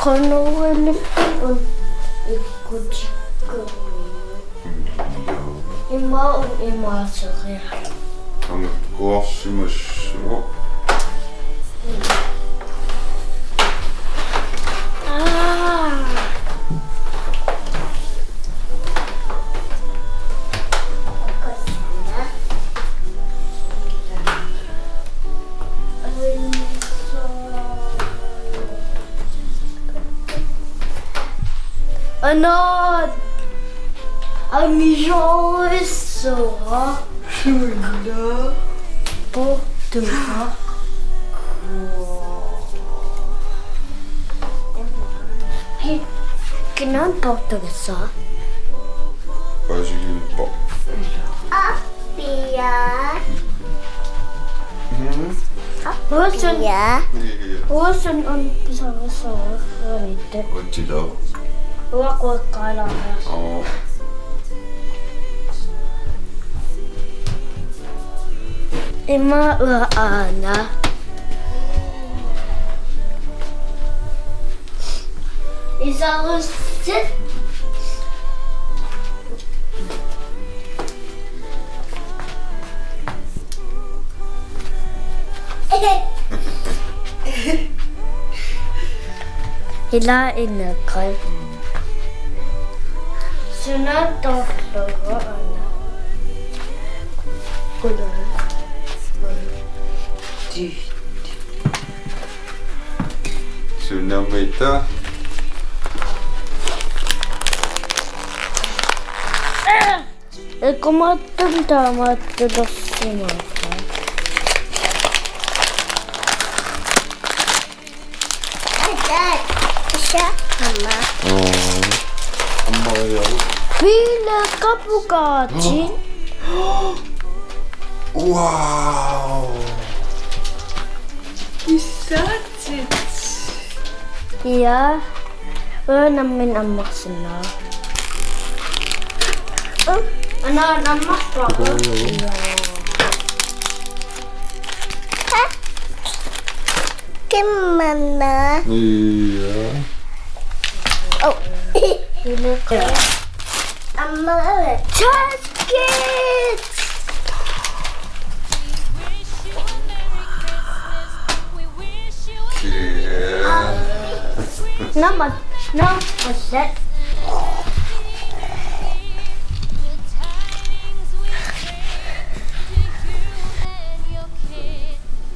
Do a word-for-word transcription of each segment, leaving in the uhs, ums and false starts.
Qanoq iliorput ikkutikkaluarluni. Ima un imaaseriarluni. Angerkuarsimassuaq. Aa. Anna, angisoorujussuuara. Sulla? Portuga. Ki-, kinaana portugissaa? Paasigiippoq. Appia. Mhm. Uasun. Appia. Uasun on pisarisooramitte. Utsilo. Uaquaqqaalaarias. Oo. Ima ua aana. Isarussit. Ila ineqai. Suna torlugu una. Sunamita. Ikumattun taamaattulersimata. Isa, amma. Oo. Amma ja. Piileqapukaatsit. Wow. Isatsit. Ja. Ua nammineq ammarsinnaa. Anna, nammarpara. Kimmana. Ja. Oh. Amma. Just kids. Nama, nama, set.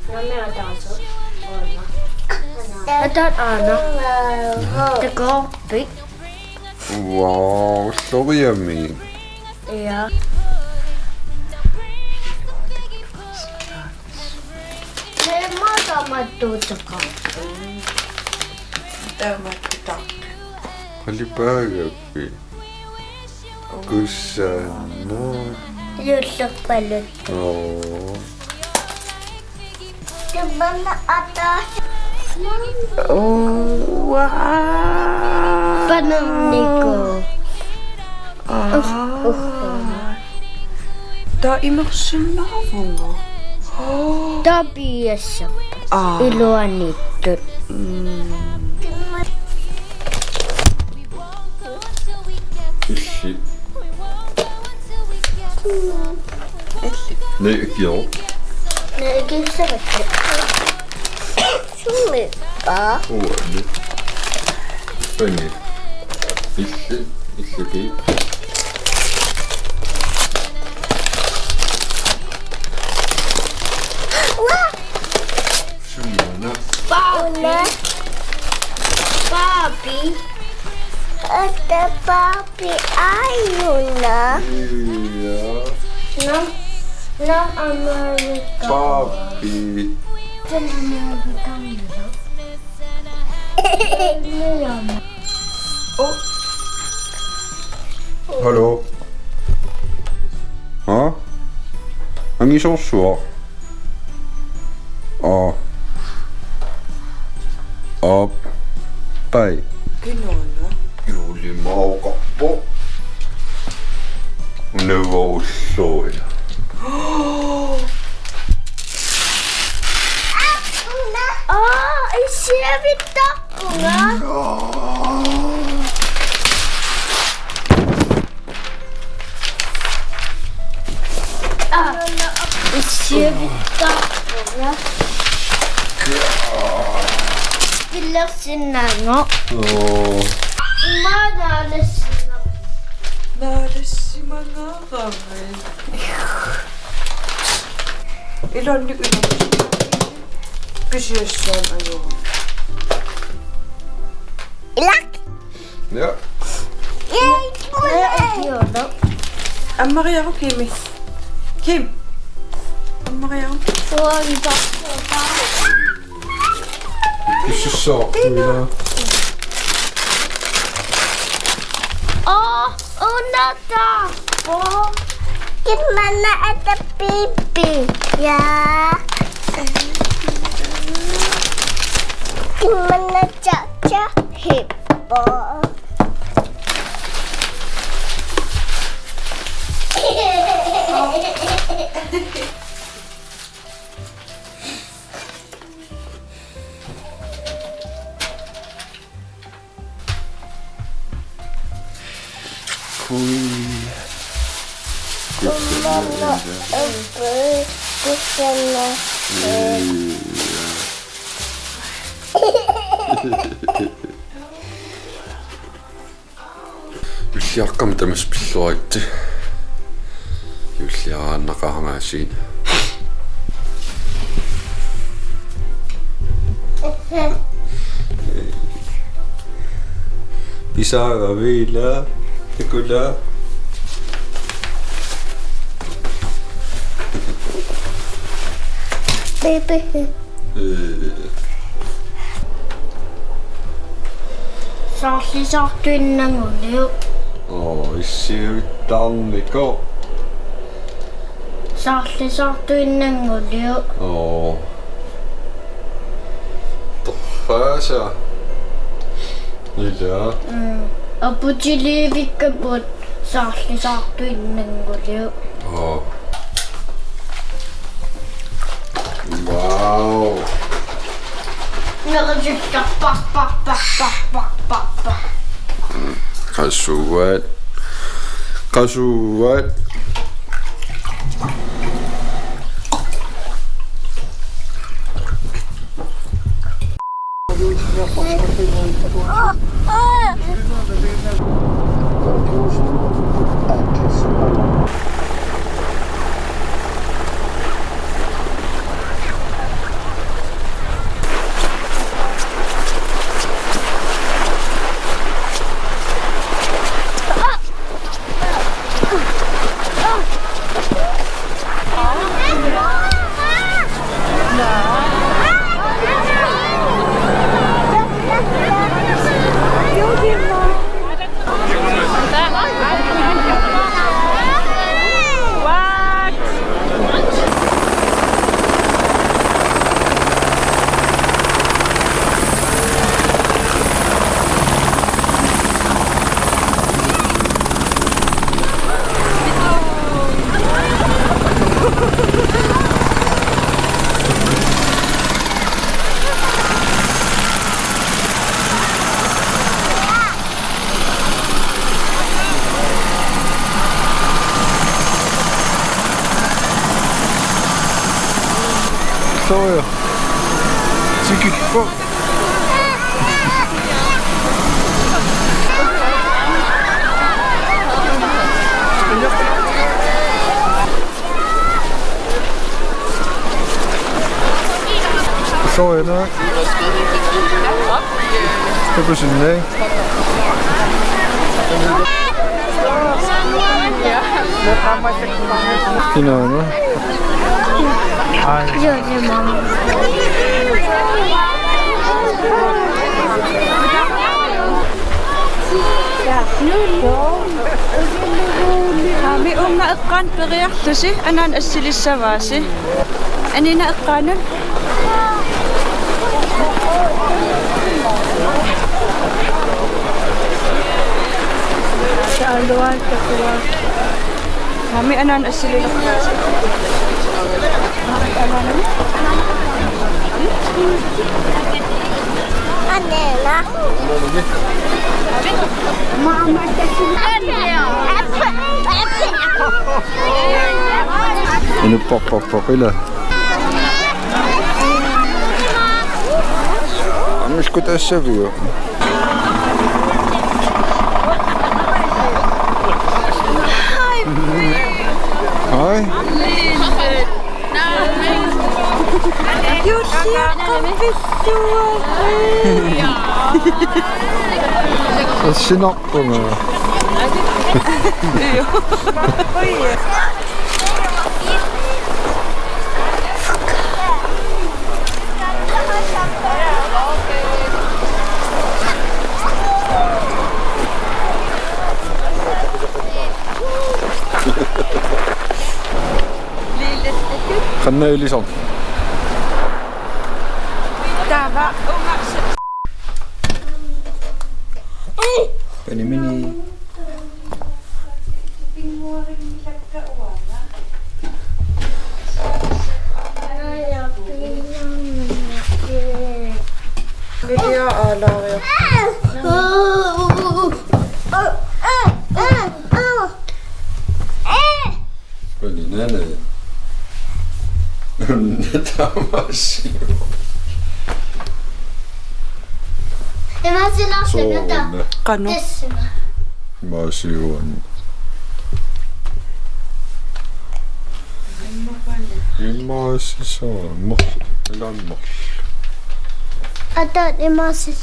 Nama ataaseq. Atat aana. Takoorpit. Wow, soriami. Ja. Teema tamattuuteqarpoq. Tamattuuteqarpoq. Qalipaagappi? Kusanaq. Juullerpaluttoq. Oo. Tamanna ataaseq. Uaa. Panernikoq. Aa. Uh, uh. Taava imersinnaavunga. Tapiassaq. Aa. Iluaniittut. Mm. Illit. Illit. Nei ikio. Nei ikissavakkit. Sumiippa? Uani. Pani. Illit. Illit. Uaa! Suna. Barbie. Una. Barbie. Ata Barbie aajuna. Ja. Nam, nam America. Barbie. Nam America. Hallo. Haa? Angisoorsuaq. Aa. Aap. Pai. Kinaana? Juulimaaqarpoq. Una ullorila. Aa, issiavittarpunga. Sinnaanngooq. Oo. Immaqa naalassimaga. Naalassimaga. Ilunni ilunni. Pisiassuaq ajoq. Ilak. Ja. Yay. Ammariaruk Kimi. Kim. Ammariaruk. Suaita. Pisiassuaq. Aa, una tappaa. Kimmana ata pipi. Ja. Kimmana cha cha hippo. Kui. Kummana eppu kussana. Juulliaqqami tamassi pilluaritsi. Juulliaraannaqaanga aasiit. Pisaaravit, Nikula? Baby. Ee. Saarlisaartuinnannguliuk. Oo, issiavittarnikoq. Saarlisaartuinnannguliuk. Oo. Torraasa. Ila. Mm. Aputiliivikkapput saarlisaartuinnannguliuk. Oo. Wow. Nerusuttarpaq, paq, paq, paq. Qasuat. Qasuat. Soorlu. Tikillugu. Soorlu. Takusinnaavat. Kinaana? Ai. Aammi uunga eqqaanut periarlusi, anaana assilissavaasi. Anina eqqaanut. Aammi anaana assili. Anina. Inu pop pop pop ila. Misku tassaviu? Hej. Sinappunga. Qanna ilisartoq? Taava. Penimini. Pia alaria. Pia nana. Tamasiu. Imaasilaarlugit. Sooruna. Qanoq? Tassuma. Imaasiuani. Imaasisooruma. Ilamma. Ataat imaasis.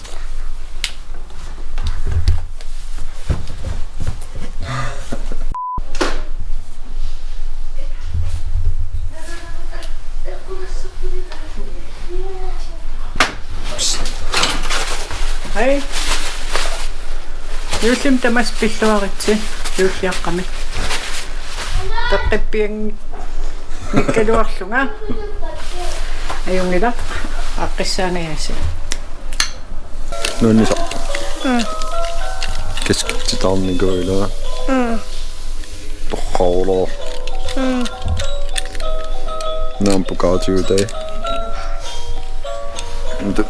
Hej. Juullimi tamassi pilluaritsi. Juulliaqqami. Peqqippianngikkaluarlunga. Ajunngilaq. Aaqqissaangajaasi. Nuannisarpa? Mm. Kaskitsitaarnikuuvoq ilaa. Mm. Torraulaa. Mm. Naampukaatigut tai. Nte.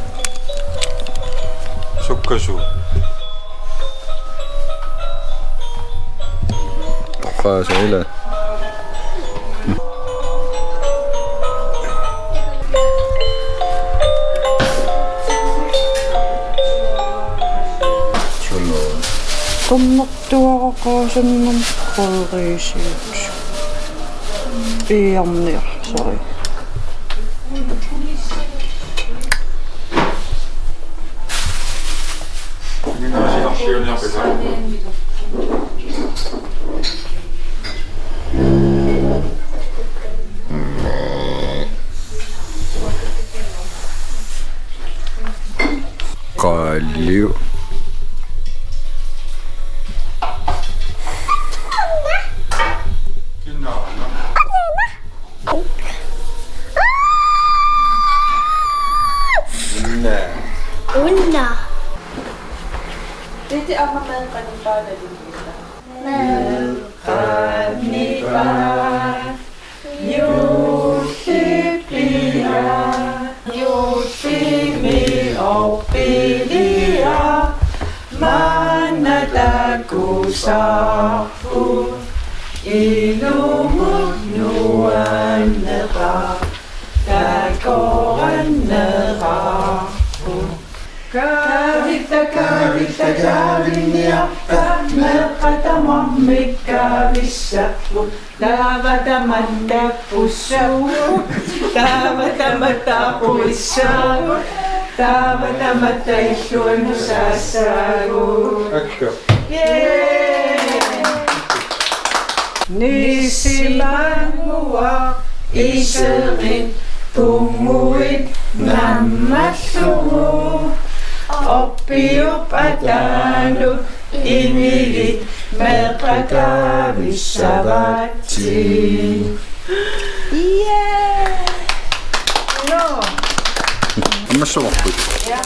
Sukkasuut. Torraasut ilaa. Qummertuaraqaasannam rødrisius. Iarniar, sorry. Qalliu. Una. Una. Titi amma meeqqat nipaallalluta. Meeqqat nipaat. Juullip pia. Juullimi orpilia. Maanna takusarput. Ilumut nuanneqarpoq. Takoranneqarpoq. Kaavitta, kaavitta, kaavinniarta, meeqqat tamarmik kaavissarput. Taava tamatta pussaagut, taava tamatta puissaagut, taava tamatta illuanut saassaagut. Akka. Yay! Nisimannguaq iserit punguit nammallugu. Orpiup ataanut inigit meeqqat kaavissavaatsi. Yay! Joo. Ammassavarput. Ja.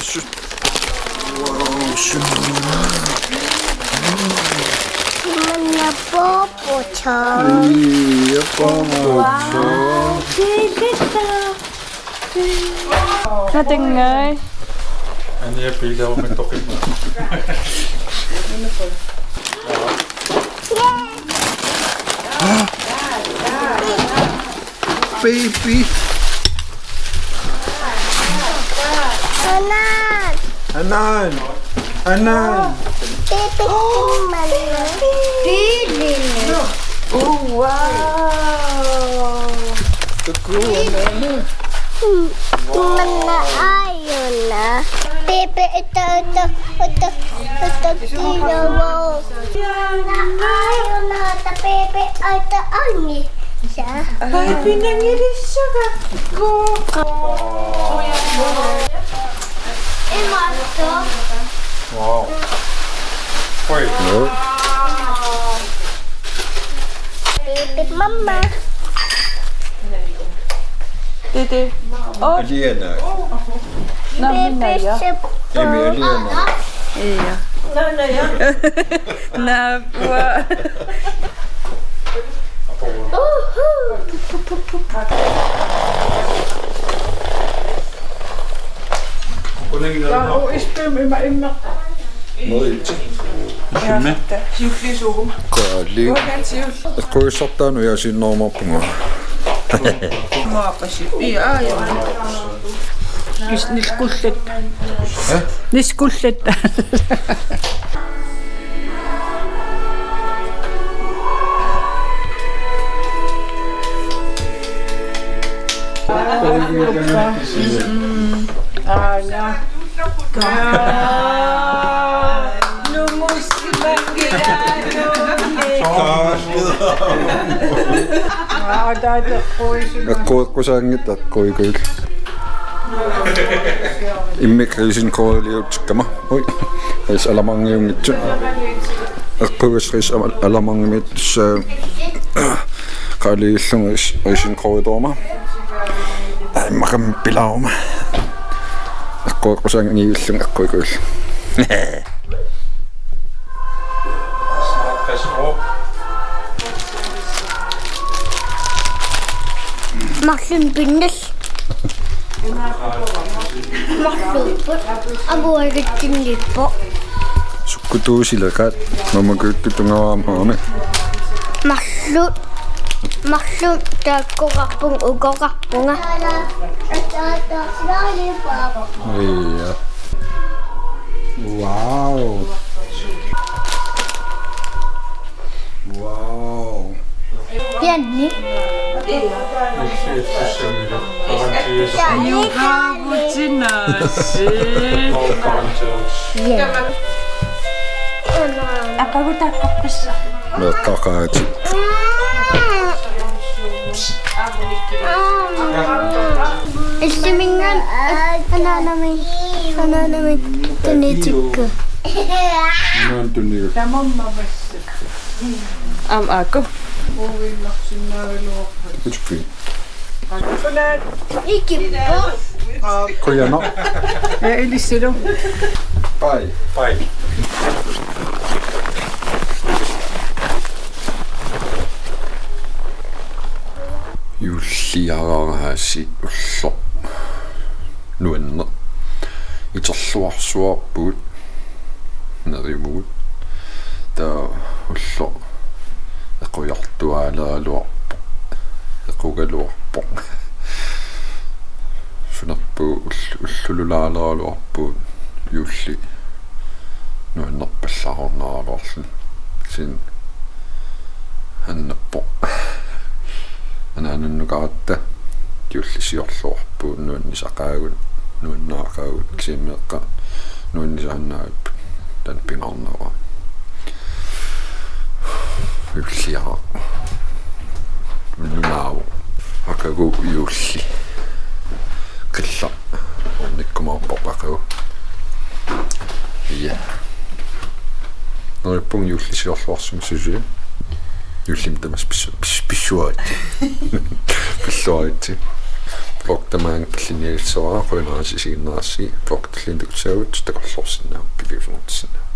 Assut. Wow, summa. Manna popocha. Ia popocha. Wow. Natengai. Ania pila ume tokima. Baby. Anan. Anan. Baby, baby. Oh, wow. Baby. Mana ayuna. Baby, ito, ito, ito, ito, ito, wow. Mana ayuna, ta baby, ito, ani. Siya. Baby, nangilisya ka. Go. Imato. Wow. Wait. No. Baby mama. Titi. Oh. Aliana. Naminaya. Imi Aliana. Iya. Nanaya. Napua. Uhu. Taa, U S B ima imma. Moi. Siullisuuguma. Kaali. Uakan siul. Eqquissartaa nujaasiinnarumaarpunga. Maapasi. Ia, ia. Is niskullat. Eh? Niskullat. Aana. Numussi mangilaanungi. Aa, taata quisima. Eqqueqqusaanngitsoq eqquikuillu. Immikkut riisinikooruliutsikkama. Ui. Riisi alamangiunngitsut. Eqqugassarissi amal-, alamanngimmit tassa, eh, qaliillugu riisi-, riisinikoorutoorama. Ai, immaqa pilaaruma. Eqqueqqusaanngillugu eqquikuillu. Marlunnik pinnillugu. Marluupput. Amuaritsinniippoq. Sukkutuusileqaat. Mamakuuttut tungaavaami. Marluk. Marluk taakkoqarpunga ukoqarpunga. Ia. Wow. Wow. Pianni. Ajugaavutsinnaassi. Ia. Aqagu taakkorpassa. Meeqqaqaatit. Illumingaanniit anaanami, anaanami tunitikku. Anaanami tunitikku. Aamma aaku. Uinnarsinnaagaluarpat. Utsukki. Ikippoq. Qujanaq. Ja, ilissilu. Bye. Bye. Juulliaraasi ulloq nuanneq. Iterluarsuarpugut. Nerivugut. Taava ulloq equjartuaaleraluarpoq. Equgaluarpoq. Sunerpu ull-, ullululaaleraluarpugut juulli nuannerpallaarunnaaraluarluni. Kisianni annappoq. Anaanannukaratta juullisiorluarpugut nuannisaqaagut, nuannaaqaagut, kisianni meeqqat nuannisaannaavippoq. Taanna pingaarnera. Juulliaraq. Nunaavoq. Aqagu juulli. Qillaq. Ornikkumaarpoq aqagu. Ja. Neriuppunga juullisiorluarsimasoq suliaq. Juullimi tamassi pis-, pis-, pissuaritsi. Pilluaritsi. Vlog tamaanga killinnialissavara, qujanaq isiginnaarassi. Vlog tulliani takussaagut, takorloorsinnaavoq, piliusunngortissinnaavoq.